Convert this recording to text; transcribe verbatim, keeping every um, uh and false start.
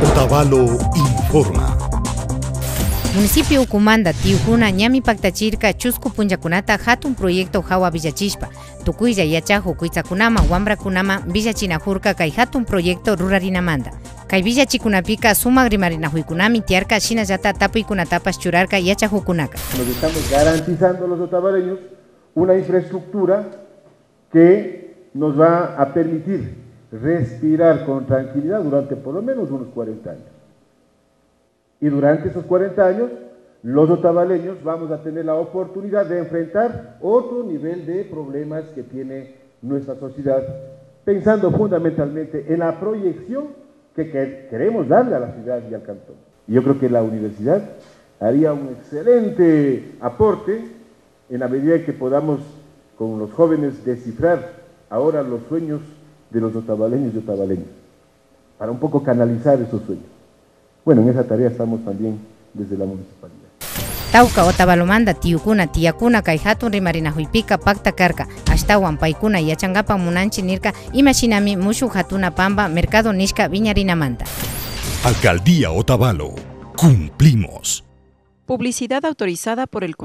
Otavalo informa. Municipio ukumanta tiyukuna ñami paktachirka chusku punllakunata hatun proyecto hawa villachishpa, tukuylla yachakuk kuytsakunaman, wambrakunaman villachinajurka kay hatun proyecto rurarinamanta. Kay villachikunapika sumak rimarinajuykunami tiyarka, shinallata tapuykunatapash churarka yachajukunaka. Nos estamos garantizando los otavaleños una infraestructura que nos va a permitir respirar con tranquilidad durante por lo menos unos cuarenta años. Y durante esos cuarenta años, los otavaleños vamos a tener la oportunidad de enfrentar otro nivel de problemas que tiene nuestra sociedad, pensando fundamentalmente en la proyección que, que queremos darle a la ciudad y al cantón. Yo creo que la universidad haría un excelente aporte en la medida en que podamos con los jóvenes descifrar ahora los sueños de los otavaleños y otavaleñas, para un poco canalizar esos sueños. Bueno, en esa tarea estamos también desde la municipalidad. Tawka Otavalomanta tiyukuna, tiyakuna kay hatun rimarinajuypika pakta karka, ashtawan paykuna yachangapa munanchi nirka, imashinami mushuk hatuna pamba mercado nishka wiñarinamanta. Alcaldía Otavalo, cumplimos. Publicidad autorizada por el